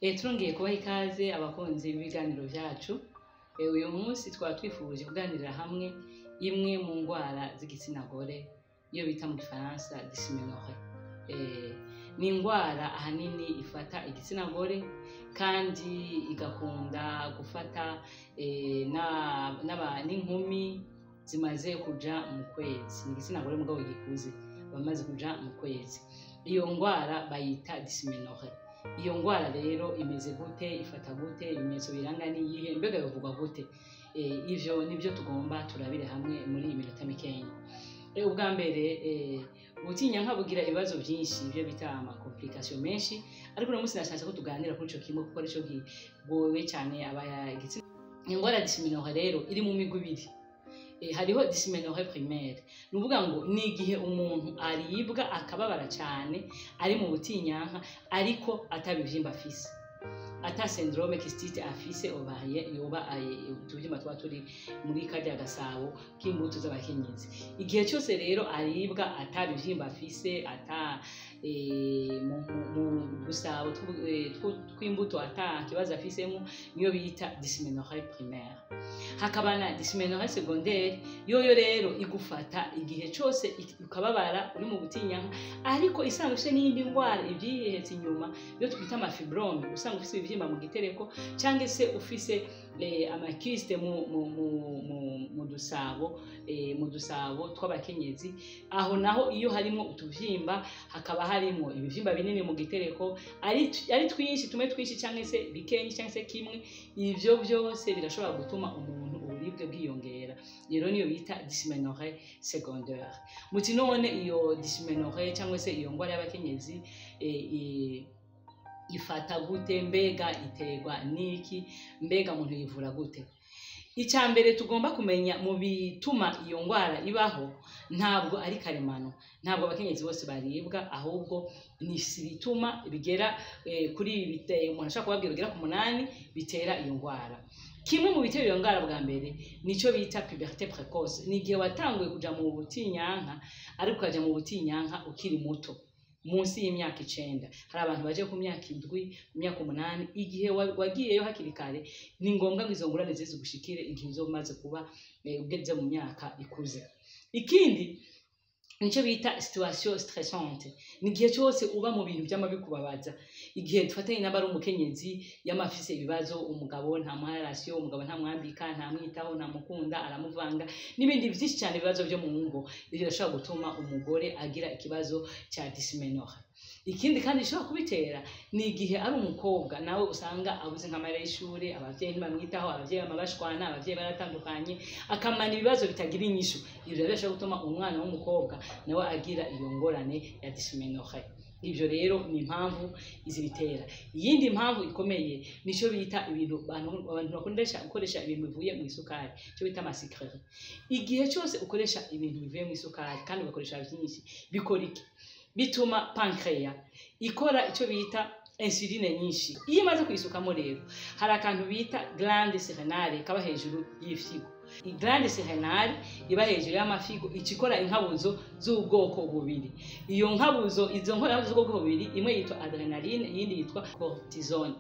Turongeye kubaha ikaze abakunzi b'ibiganiro vyacu. Uyu munsi twaba twifuje kuganirira hamwe imwe mu ngwara z'igitsina gore, iyo bita mu gifaransa dysménorrhée. Ni ingwara ahanini ifata igitsina gore kandi igakunda gufata n'inkumi zimaze kuja mu kwezi. Ni igitsina gore mugabo gikuze, bamaze kuja mu kwezi. Iyo ngwara bayita dysménorrhée. Iyo ngwara rero imeze gute? Ifata gute? Ibimenyetso biranga niyihe? Mbega bivugwa gute? Ivyo nivyo tugomba turabire hamwe muri iyi minota mikenya. Ubwa mbere, ubutinyanka bugira ibibazo vyinshi, ivyo bita ama complication menshi, ariko uno munsi nashatse ko tuganira kuri ico kimwe kuko arico kigowe cane aba igitsina. Ingwara ya dysménorrhée rero iri mu migwi ibiri. Hariho dysménorrhée primaire, ni ukuvuga ngo ni igihe umuntu aribwa akababara cane ari mu butinyanka, ariko atabivyimba afise, ata syndrome kystite afise ovarien, yoba utuvyimba tuba turi muri karya gasabo k'imbuto z'abakenyezi. Igihe cyose rero aribwa atabivyimba afise, ata mu dusabo tw'imbuto ata kibazo afisemo, niyo bita dysménorrhée primaire. Hakaba na dysménorrhée secondaire. Yoyo rero igufata igihe cyose ukababara uri mu butinyanka, ariko isanga ufise n'iyindi ndwara ivyihetse inyuma, iyo twita ama fibrome, usanga ufise ibivyimba mu gitereko cyangwa se ufise ama kyste mu dusabo tw'abakenyezi. Aho naho iyo harimo utuvyimba, hakaba harimo ibivyimba binini mu gitereko, ari twinshi, tumwe twinshi cyangwa se bikenyi cyangwa se kimwe, ivyo byose birashobora gutuma umuntu uburibwe bwiyongera. Rero niyo bita dysménorrhée secondaire. Muti none iyo dysménorrhée cyangwa se iyo ngwara y'abakenyezi ifata gute? Mbega iterwa niki? Mbega umuntu yivura gute? Icya mbere tugomba kumenya mu bituma iyo ndwara ibaho, ntabwo ari karemano, ntabwo abakenyezi bose baribwa, ahubwo ni ibituma bigera kuri ibi umuntu ashobora kubabwira bigera ku 8 bitera iyo ndwara. Kimwe mu bitera iyo ndwara bwa mbere nicyo bita puberté précoce. Ni igihe watanguye kuja mu butinyanka, ariko ukaja mu butinyanka ukiri muto, munsi y'imyaka 9. Hari abantu baje ku myaka 7, ku myaka 8. Igihe wagiyeyo hakiri kare, ni ngombwa ngo izo ngorane zize gushikire igihe uzoba umaze kuba ugeze mu myaka ikuze. Ikindi nicyo bita situation stressante. Ni igihe cyose uba mu bintu by'amabikubabaza, igihe dufatanye n'aba ari umukenyezi yama afise ibibazo, umugabo ntamuha ration, umugabo ntamwambika, ntamwitaho, ntamukunda, aramuvanga n'ibindi byinshi cyane, ibibazo byo mu ngo. Ibyo birashobora gutuma umugore agira ikibazo cya dysménorrhée. Ikindi kandi gishobora kubitera ni igihe ari umukobwa nawe usanga abuze nk'amahera y'ishuri, abavyeyi ntibamwitaho, abavyeyi bama bashwana, abavyeyi baratandukanye, akamana ibibazo bitagira inyishu. Ivyo rero birashobora gutuma umwana w'umukobwa nawe agira iyo ngorane ya dysménorrhée. Ivyo rero ni impamvu izibitera. Iyindi mpamvu ikomeye nico bita ibintu abantu bakundesha gukoresha ibintu bivuye mu isukari, icyo bita ama sucreries. Igihe cyose ukoresha ibintu bivuye mu isukari kandi ugakoresha byinshi, bikora iki? Bituma pancréas ikora icyo bita insuline nyinshi. Iyo imaze kuyisukamo rero, hari akantu bita glande surrénale kaba hejuru y'ifyigo. Glande surrénale iba hejuru y'amafigo ica ikora inkabuzo z'ubwoko bubiri. Iyo nkabuzo, izo nkabuzo z'ubwoko bubiri, imwe yitwa adrénaline, iyindi yitwa cortisone.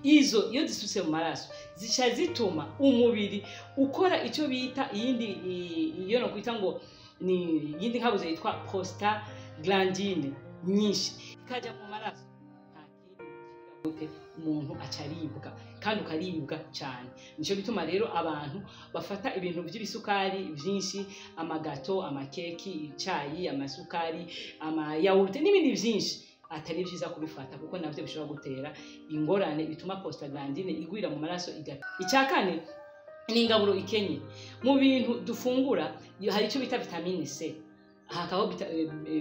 Izo iyo zisutse mu maraso zica zituma umubiri ukora icyo bita iyindi, iyo no kwita ngo ni iyindi nkabuzo yitwa prostaglandine nyinshi, ikajya mu maraso. Nta kindi gute? Umuntu aca aribwa kandi ukaribwa cyane. Nicyo gituma rero abantu bafata ibintu by'ibisukari byinshi, ama gâteau, amakeki, icyayi, amasukari, amayawurute n'ibindi byinshi, atari byiza kubifata, kuko nabyo bishobora gutera ingorane bituma prostaglandine igwira mu maraso. Icya kane ni ingaburo ikenye. Mu bintu dufungura hari icyo bita vitamine C, hakabaho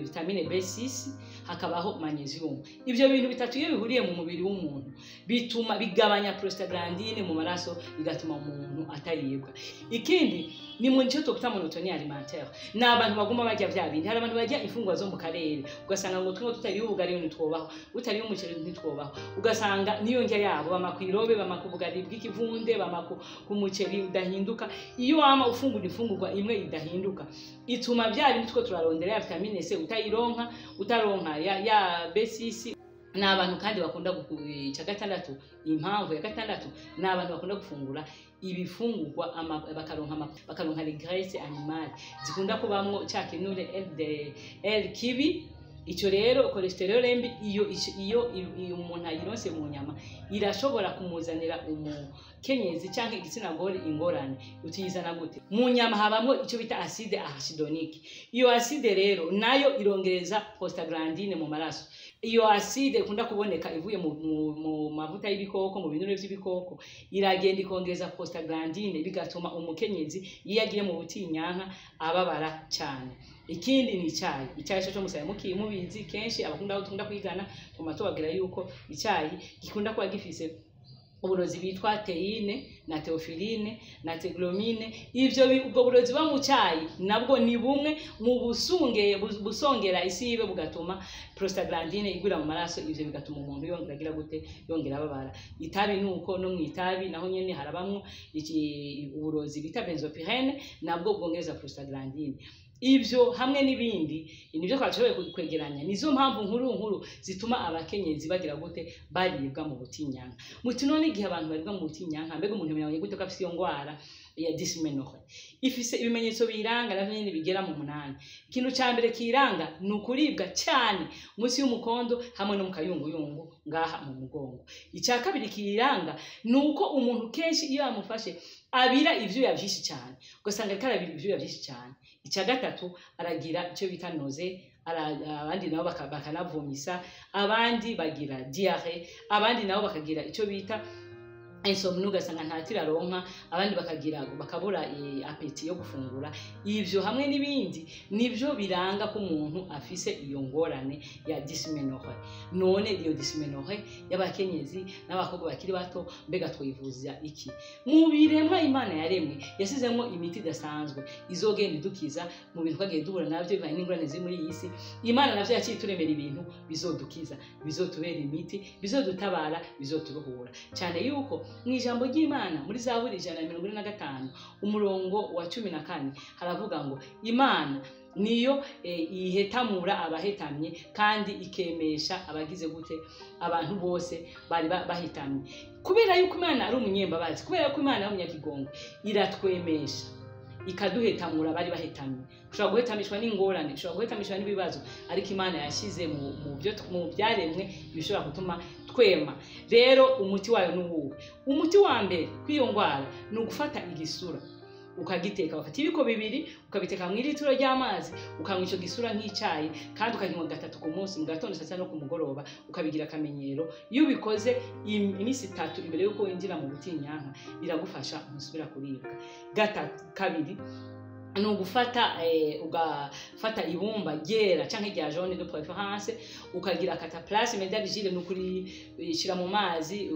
vitamine B6, hakabaho magnesium. Ibyo bintu bitatu iyo bihuriye mu mubiri w'umuntu bituma bigabanya prostaglandine mu maraso, bigatuma umuntu ataribwa. Ikindi ni mu cyo twita monotonie alimentaire. Ni abantu baguma barya bya bindi. Hari abantu barya imfungurwa zo mu karere, ugasanga ngo twimwe tutariye ubugari ntitwobaho, utariye umuceri ntitwobaho, ugasanga niyo ndya yabo, bama kw'irobe, bama ku bugari bw'ikivunde, bama ku muceri udahinduka. Iyo wama ufungura imfungurwa imwe idahinduka, ituma bya bindi two turarondera, ya vitamine C utayironka, utaronka ya B6. Ni abantu kandi bakunda, icya gatandatu, impamvu ya gatandatu, ni abantu bakunda gufungura ibifungurwa bakaronka les graisses animales zikunda kubamwo cya kinure LDL kibi. Icyo rero, cholesterol mbi, iyo umuntu ayironse mu nyama, irashobora kumuzanira umukenyezi cyangwa igitsina gore ingorane. Utiyizana gute? Mu nyama habamwo icyo bita acide arachidonique. Iyo acide rero nayo irongereza prostaglandine mu maraso. Iyo acide ikunda kuboneka ivuye mu mavuta y'ibikoko, mu binure by'ibikoko, iragenda ikongereza prostaglandine, bigatuma umukenyezi iyo agiye mu butinyanka ababara cyane. Ikindi ni icyayi. Icyayi cyo musaye mubizi kenshi, abakunda dukunda kwigana tuma tubabwira yuko icyayi gikunda kuba gifise uburozi bitwa théine na théophylline na théobromine. Ubwo burozi buba mu cyayi nabwo ni bumwe mu busongera isibe, bugatuma prostaglandine igwira mu maraso. Ivyo bigatuma umuntu yongera agira gute? Yongera ababara. Itabi nuko, no mu itabi naho nyene harabamwo uburozi bita benzopyrène, nabwo bwongereza prostaglandine. Ibyo hamwe n'ibindi nibyo twashoboye kwegeranya, nizo mpamvu nkuru nkuru zituma abakenyezi bagira gute? Baribwa mu butinyanka. Muti none igihe abantu baribwa mu butinyanka, mbega umuntu yamenye gute ko afise iyo ngwara ya dysménorrhée? Ifise ibimenyetso biyiranga navyo nyene bigera mu 8. Ikintu ca mbere kiyiranga ni ukuribwa cyane munsi y'umukondo hamwe no mu kayunguyungu ngaha mu mugongo. Icya kabiri kiyiranga ni uko umuntu kenshi iyo yamufashe abira ivyuya vyinshi cyane, ugasanga ariko arabira ivyuya vyinshi cyane. Icya gatatu, aragira icyo bita nausée, abandi nabo bakanavomisa, abandi bagira diarrhée, abandi nabo bakagira icyo bita insomnie, ugasanga nta tiro aronka, abandi bakagira bakabura appétit yo gufungura. Ivyo hamwe n'ibindi nivyo biranga ko umuntu afise iyo ngorane ya dysménorrhée. None iyo dysménorrhée y'abakenyezi n'abakobwa bakiri bato, mbega twivuza iki? Mu biremwa Imana yaremwe yasizemo imiti idasanzwe izogenda idukiza mu bintu twagiye duhura navyo bivanye n'ingorane ziri muri iyi si. Imana navyo yaciye ituremera ibintu bizodukiza, bizotubera imiti, bizodutabara, bizoturuhura cyane, yuko mu ijambo ry'Imana muri Zaburi 145 umurongo wa 14 haravuga ngo Imana niyo ihetamura abahetamye kandi ikemesha abagize gute? Abantu bose bari bahetamye. Kubera yuko Imana ari umunyembabazi, kubera yuko Imana ari umunyakigongo, iratwemesha, ikaduhetamura bari bahetamye. Ushobora guhetamishwa n'ingorane, ushobora guhetamishwa n'ibibazo, ariko Imana yashyize mu byo mu byaremwe bishobora gutuma twema. Rero umuti wayo ni uwuhe? Umuti wa mbere kw'iyo ndwara ni ugufata igisura ukagiteka, ugafata ibiko bibiri ukabiteka mu iritiro ry'amazi, ukanywa icyo gisura nk'icyayi, kandi ukakinywa gatatu ku munsi, mu gatondo, saa sita no ku mugoroba, ukabigira akamenyero. Iyo ubikoze iminsi 3 imbere y'uko winjira mu butinyanka, biragufasha, ntusubira kuribwa. Gatatu, kabiri, ni ugufata ugafata ibumba ryera canke rya jaune de préférence, ukagira cataplasme d'argile, ni ukurishira mu mazi,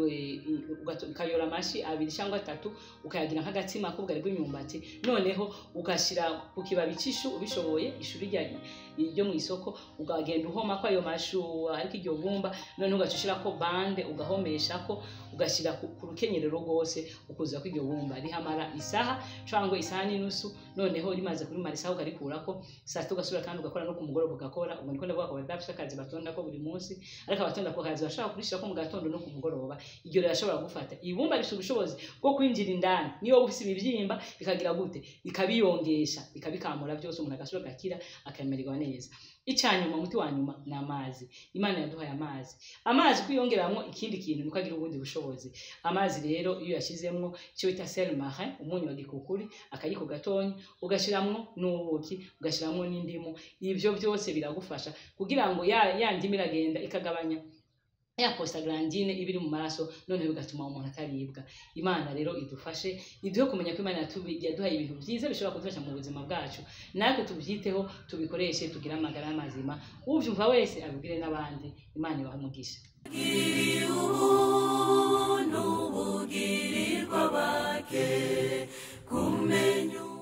ukayora amashi abiri cyangwa atatu, ukayagira nk'agatsima k'ubugari bw'imyumbati, noneho ugashira ku kibabi c'ishu, ubishoboye ishu rirya ryo mu isoko, ukagenda uhoma ko ayo mashu ariko iryo bumba, noneho ugaca ushirako bande, ugahomeshako, ugashyira ku rukenyerero rwose, ukuza ko iryo bumba rihamara isaha cyangwa isaha n'inusu. Noneho rimaze kurimara isaha, ukarikurako saa sita, ugasubira kandi ugakora, no ku mugoroba ugakora. Ubwo niko ndavuga ko badafise akazi batonda ko buri munsi, ariko abatonda ku kazi bashobora kurishirako mu gatondo no ku mugoroba. Iryo rirashobora gufata. Ibumba rifite ubushobozi bwo kwinjira indani, niyo waba ufise ibibyimba bikagira gute? Bikabiyongesha, bikabikamura byose, umuntu agasubira agakira, akamererwa neza. Icyanyuma, umuti wa nyuma ni amazi. Imana yaduhaye amazi. Amazi kwiyongeramo ikindi kintu niko agira ubundi bushobozi. Amazi rero iyo yashizemwo icyo bita sel marin, umunyu wa gikukuri akayiko gatonya, ugashiramwo n'ubuki, ugashiramwo n'indimu, ibyo byose biragufasha kugira ngo ya ndimu iragenda ikagabanya ya prostaglandine iba iri mu maraso, noneho bigatuma umuntu ataribwa. Imana rero idufashe, iduhe kumenya ko Imana yaduhaye ibintu byiza bishobora kudufasha mu buzima bwacu, natwe tubyiteho, tubikoreshe, tugire amagara mazima. Ubyumva wese abibwire n'abandi. Imana ibahe umugisha. Ubuntu bugirirwa bake kumenya.